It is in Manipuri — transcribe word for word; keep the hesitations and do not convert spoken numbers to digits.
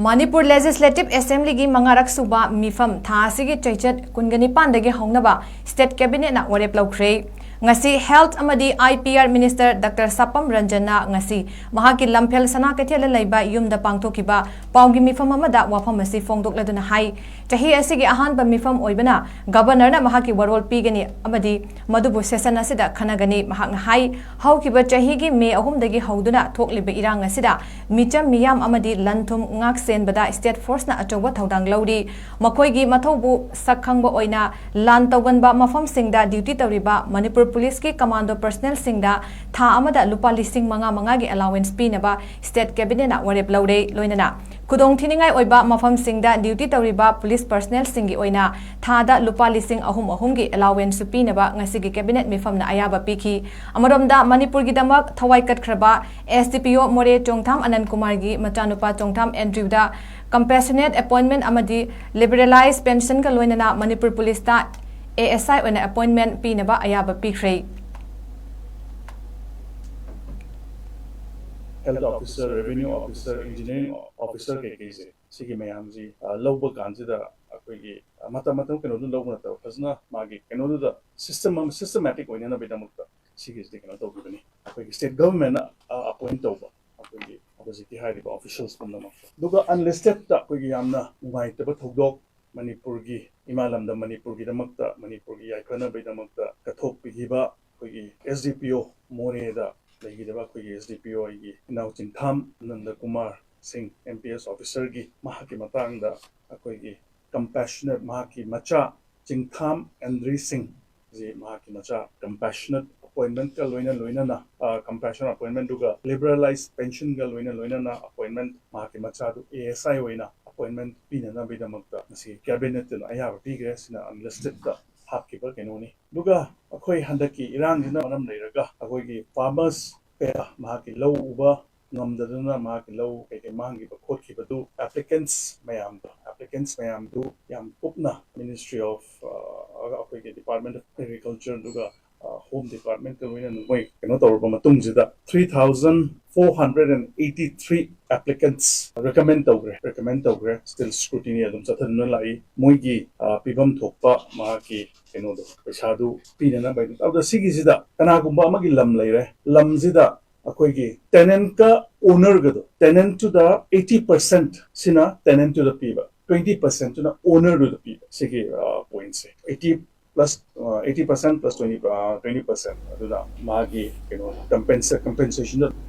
ꯃꯅꯤꯄꯨꯔ ꯂꯦꯖꯤꯁꯂꯦꯇꯤꯚ ꯑꯦꯁꯦꯝꯕ꯭ꯂꯤꯒꯤ ꯃꯉꯥꯔꯛ ꯁꯨꯕ ꯃꯤꯐꯝ ꯊꯥ ꯑꯁꯤꯒꯤ ꯆꯩꯆꯠ ꯀꯨꯟꯒ ꯅꯤꯄꯥꯟꯗꯒꯤ ꯍꯧꯅꯕ ꯁ꯭ꯇꯦꯠ ꯀꯦꯕꯤꯅꯦꯠꯅ ꯋꯥꯔꯦꯞ ꯂꯧꯈ꯭ꯔꯦ꯫ ꯉꯁꯤ ꯍꯦꯜꯊ ꯑꯃꯗꯤ I P R minister doctor Sapam ꯔꯟꯖꯟꯅ ꯉꯁꯤ ꯃꯍꯥꯛꯀꯤ ꯂꯝꯐꯦꯜ ꯁꯅꯥ ꯀꯩꯊꯦꯜꯗ ꯂꯩꯕ ꯌꯨꯝꯗ ꯄꯥꯡꯊꯣꯛꯈꯤꯕ ꯄꯥꯎꯒꯤ ꯃꯤꯐꯝ ꯑꯃꯗ ꯋꯥꯐꯝ ꯑꯁꯤ ꯐꯣꯡꯗꯣꯛꯂꯗꯨꯅ ꯍꯥꯏ, ꯆꯍꯤ ꯑꯁꯤꯒꯤ ꯑꯍꯥꯟꯕ ꯃꯤꯐꯝ ꯑꯣꯏꯕꯅ ꯒꯕꯔꯅꯔꯅ ꯃꯍꯥꯛꯀꯤ ꯋꯥꯔꯣꯜ ꯄꯤꯒꯅꯤ ꯑꯃꯗꯤ ꯃꯗꯨꯕꯨ ꯁꯦꯁꯟ ꯑꯁꯤꯗ ꯈꯟꯅꯒꯅꯤ꯫ ꯃꯍꯥꯛꯅ ꯍꯥꯏ, ꯍꯧꯈꯤꯕ ꯆꯍꯤꯒꯤ ꯃꯦ ꯑꯍꯨꯝꯗꯒꯤ ꯍꯧꯗꯨꯅ ꯊꯣꯛꯂꯤꯕ ꯏꯔꯥꯡ ꯑꯁꯤꯗ ꯃꯤꯆꯝ ꯃꯤꯌꯥꯝ ꯑꯃꯗꯤ ꯂꯟ ꯊꯨꯝ ꯉꯥꯛ ꯁꯦꯟꯕꯗ ꯁ꯭ꯇꯦꯠ ꯐꯣꯔꯁꯅ ꯑꯆꯧꯕ ꯊꯧꯗꯥꯡ ꯂꯧꯔꯤ꯫ ꯃꯈꯣꯏꯒꯤ ꯃꯊꯧꯕꯨ ꯁꯛ ꯈꯪꯕ ꯑꯣꯏꯅ ꯂꯥꯟ ꯇꯧꯒꯟꯕ ꯃꯐꯝꯁꯤꯡꯗ ꯗ꯭ꯌꯨꯇꯤ ꯇꯧꯔꯤꯕ ꯃꯅꯤꯄꯨꯔ ꯄꯨꯂꯤꯁꯀꯤ ꯀꯃꯥꯟꯗꯣ ꯄꯔꯁꯅꯦꯜꯁꯤꯡꯗ ꯊꯥ ꯑꯃꯗ ꯂꯨꯄꯥ ꯂꯤꯁꯤꯡ ꯃꯉꯥ ꯃꯉꯥꯒꯤ ꯑꯦꯂꯥꯋꯦꯟꯁ ꯄꯤꯅꯕ ꯁ꯭ꯇꯦꯠ ꯀꯦꯕꯤꯅꯦꯠꯅ ꯋꯥꯔꯦꯞ ꯂꯧꯔꯦ꯫ ꯂꯣꯏꯅꯅ ꯈꯨꯗꯣꯡꯊꯤꯅꯤꯡꯉꯥꯏ ꯑꯣꯏꯕ ꯃꯐꯝꯁꯤꯡꯗ ꯗ꯭ꯌꯨꯇꯤ ꯇꯧꯔꯤꯕ ꯄꯨꯂꯤꯁ ꯄꯔꯁꯅꯦꯜꯁꯤꯡꯒꯤ ꯑꯣꯏꯅ ꯊꯥꯗ ꯂꯨꯄꯥ ꯂꯤꯁꯤꯡ ꯑꯍꯨꯝ ꯑꯍꯨꯝꯒꯤ ꯑꯦꯂꯥꯋꯦꯟꯁꯁꯨ ꯄꯤꯅꯕ ꯉꯁꯤꯒꯤ ꯀꯦꯕꯤꯅꯦꯠ ꯃꯤꯐꯝꯅ ꯑꯌꯥꯕ ꯄꯤꯈꯤ꯫ ꯑꯃꯔꯣꯝꯗ ꯃꯅꯤꯄꯨꯔꯒꯤꯗꯃꯛ ꯊꯋꯥꯏ ꯀꯠꯈ꯭ꯔꯕ ꯑꯦꯁ ꯗꯤ ꯄꯤ ꯑꯣ ꯃꯣꯔꯦ ꯆꯣꯡꯊꯥꯝ ꯑꯅꯟ ꯀꯨꯃꯥꯔꯒꯤ ꯃꯆꯥꯅꯨꯄꯥ ꯆꯣꯡꯊꯥꯝ ꯑꯦꯟꯗ꯭ꯔꯤꯌꯨꯗ ꯀꯝꯄꯦꯁꯅꯦꯠ ꯑꯦꯄꯣꯏꯟꯃꯦꯟ ꯑꯃꯗꯤ ꯂꯤꯕꯔꯦꯂꯥꯏꯖ ꯄꯦꯟꯁꯟꯒ ꯂꯣꯏꯅꯅ ꯃꯅꯤꯄꯨꯔ ꯄꯨꯂꯤꯁꯇ ꯑꯦ ꯑꯦꯁ ꯑꯥꯏ ꯑꯣꯏꯅ ꯑꯦꯄꯣꯏꯟꯃꯦꯟ ꯄꯤꯅꯕ ꯑꯌꯥꯕ ꯄꯤꯈ꯭ꯔꯦ꯫ Health officer, revenue officer, engineering officer ꯀꯩꯀꯩꯁꯦ, ꯁꯤꯒꯤ ꯃꯌꯥꯝꯁꯤ, ꯑ, ꯂꯧꯕ ꯀꯥꯟꯁꯤꯗ ꯑꯩꯈꯣꯏꯒꯤ, ꯑ, ꯃꯇꯝ ꯃꯇꯝ ꯀꯩꯅꯣꯗꯨ ꯂꯧꯕ ꯅꯠꯇꯕ, ꯐꯖꯅ ꯃꯥꯒꯤ ꯀꯩꯅꯣꯗꯨꯗ ꯁꯤꯁꯇꯦꯝ ꯑꯃ, ꯁꯤꯁꯇꯦꯃꯦꯇꯤꯛ ꯑꯣꯏꯅꯅꯕꯒꯤꯗꯃꯛꯇ ꯁꯤꯒꯤꯁꯤꯗꯤ ꯀꯩꯅꯣ ꯇꯧꯈꯤꯕꯅꯤ꯫ ꯑꯩꯈꯣꯏꯒꯤ ꯁ꯭ꯇꯦꯠ ꯒꯚꯔꯟꯃꯦꯟꯠꯅ, ꯑ, ꯑꯦꯄꯣꯏꯟꯠ ꯇꯧꯕ ꯑꯩꯈꯣꯏꯒꯤ ꯍꯧꯖꯤꯛꯀꯤ ꯍꯥꯏꯔꯤꯕ ꯑꯣꯐꯤꯁꯤꯌꯦꯜꯁ ꯄꯨꯝꯅꯃꯛ꯫ ꯑꯗꯨꯒ ꯑꯟꯂꯤꯁꯇꯦꯠꯇ ꯑꯩꯈꯣꯏꯒꯤ ꯌꯥꯝꯅ ꯅꯨꯡꯉꯥꯏꯇꯕ ꯊꯧꯗꯣꯛ, ꯃꯅꯤꯄꯨꯔꯒꯤ ꯏꯃꯥ ꯂꯝꯗꯝ ꯃꯅꯤꯄꯨꯔꯒꯤꯗꯃꯛꯇ, ꯃꯅꯤꯄꯨꯔꯒꯤ ꯌꯥꯏꯐꯅꯕꯒꯤꯗꯃꯛꯇ ꯀꯠꯊꯣꯛꯄꯤꯈꯤꯕ ꯑꯩꯈꯣꯏꯒꯤ ꯑꯦꯁ ꯗꯤ ꯄꯤ ꯑꯣ ꯃꯣꯔꯦꯗ ꯂꯩꯈꯤꯗꯕ ꯑꯩꯈꯣꯏꯒꯤ ꯑꯦꯁ ꯗꯤ ꯄꯤ ꯑꯣ ꯑꯩꯒꯤ ꯏꯅꯥꯎ ꯆꯤꯡꯊꯥꯝ ꯅꯟꯗ ꯀꯨꯃꯥꯔ ꯁꯤꯡ, ꯑꯦꯝ ꯄꯤ ꯑꯦꯁ ꯑꯣꯐꯤꯁꯔꯒꯤ, ꯃꯍꯥꯛꯀꯤ ꯃꯇꯥꯡꯗ ꯑꯩꯈꯣꯏꯒꯤ ꯀꯝꯄꯦꯁꯅꯦꯠ, ꯃꯍꯥꯛꯀꯤ ꯃꯆꯥ ꯆꯤꯡꯊꯥꯝ ꯑꯦꯟꯗ꯭ꯔꯤ ꯁꯤꯡ ꯁꯤ ꯃꯍꯥꯛꯀꯤ ꯃꯆꯥ ꯀꯝꯄꯦꯁꯅꯦꯠ ꯑꯦꯄꯣꯏꯟꯃꯦꯟꯠꯀ ꯂꯣꯏꯅ ꯂꯣꯏꯅꯅ, ꯑ, ꯀꯝꯄꯦꯁꯅꯦꯠ ꯑꯦꯄꯣꯏꯟꯃꯦꯟꯠꯇꯨꯒ ꯂꯤꯕꯔꯦꯂꯥꯏꯖ ꯄꯦꯟꯁꯟꯒ ꯂꯣꯏꯅ ꯂꯣꯏꯅꯅ ꯑꯦꯄꯣꯏꯟꯃꯦꯟꯠ ꯃꯍꯥꯛꯀꯤ ꯃꯆꯥꯗꯨ ꯑꯦ ꯑꯦꯁ ꯑꯥꯏ ꯑꯣꯏꯅ ꯑꯦꯄꯣꯏꯟꯃꯦꯟꯠ ꯄꯤꯅꯅꯕꯒꯤꯗꯃꯛꯇ ꯉꯁꯤ ꯀꯦꯕꯤꯅꯦꯠꯇꯨꯅ ꯑꯌꯥꯕ ꯄꯤꯈ꯭ꯔꯦ꯫ ꯁꯤꯅ ꯑꯟꯂꯤꯁꯇꯦꯠꯇ ꯍꯥꯞꯈꯤꯕ ꯀꯩꯅꯣꯅꯤ꯫ ꯑꯗꯨꯒ ꯑꯩꯈꯣꯏ ꯍꯟꯗꯛꯀꯤ ꯏꯔꯥꯡꯁꯤꯅ ꯃꯔꯝ ꯂꯩꯔꯒ ꯑꯩꯈꯣꯏꯒꯤ ꯐꯥꯔꯃꯔꯁ ꯀꯌꯥ ꯃꯍꯥꯛꯀꯤ ꯂꯧ ꯎꯕ ꯉꯝꯗꯗꯨꯅ ꯃꯍꯥꯛꯀꯤ ꯂꯧ ꯀꯩꯀꯩ ꯃꯥꯡꯈꯤꯕ ꯈꯣꯠꯈꯤꯕꯗꯨ, ꯑꯦꯄ꯭ꯂꯤꯀꯦꯟꯠꯁ ꯃꯌꯥꯝꯗꯣ, ꯑꯦꯄ꯭ꯂꯤꯀꯦꯟꯠꯁ ꯃꯌꯥꯝꯗꯨ ꯌꯥꯝ ꯀꯨꯞꯅ ꯃꯤꯅꯤꯁꯇ꯭ꯔꯤ ꯑꯣꯐ, ꯑ, ꯑꯩꯈꯣꯏꯒꯤ ꯗꯤꯄꯥꯔꯠꯃꯦꯟꯠ ꯑꯣꯐ ꯑꯦꯒ꯭ꯔꯤꯀꯜꯆꯔ ꯑꯗꯨꯒ, ꯑ, Home Department ꯀ ꯂꯣꯏꯅꯅ ꯃꯣꯏ ꯀꯩꯅꯣ ꯇꯧꯔꯕ ꯃꯇꯨꯡꯁꯤꯗ three thousand four hundred and eighty three applicants recommend ꯇꯧꯈ꯭ꯔꯦ, recommend ꯇꯧꯈ꯭ꯔꯦ꯫ Still scrutiny ꯑꯗꯨꯝ ꯆꯠꯊꯗꯨꯅ ꯂꯥꯛꯏ꯫ ꯃꯣꯏꯒꯤ ꯄꯤꯐꯝ ꯊꯣꯛꯄ ꯃꯥꯒꯤ ꯀꯩꯅꯣꯗꯣ, ꯄꯩꯁꯥꯗꯨ ꯄꯤꯅꯅꯕ꯫ ꯑꯗꯨꯗ ꯁꯤꯒꯤꯁꯤꯗ ꯀꯅꯥꯒꯨꯝꯕ ꯑꯃꯒꯤ ꯂꯝ ꯂꯩꯔꯦ, ꯂꯝꯁꯤꯗ ꯑꯩꯈꯣꯏꯒꯤ tenant ꯀ owner ꯒꯗꯣ, tenant ꯇꯨꯗ eighty percent ꯁꯤꯅ tenant ꯇꯨꯗ ꯄꯤꯕ, twenty percent ꯇꯨꯅ owner ꯗꯨꯗ ꯄꯤꯕ꯫ ꯁꯤꯒꯤ ꯄꯣꯏꯟꯠꯁꯦ eighty plus eighty percent plus twenty, twenty percent ꯑꯗꯨꯅ ꯃꯥꯒꯤ ꯀꯩꯅꯣ, ꯀꯝꯄꯦꯟꯁꯦꯁꯟꯗ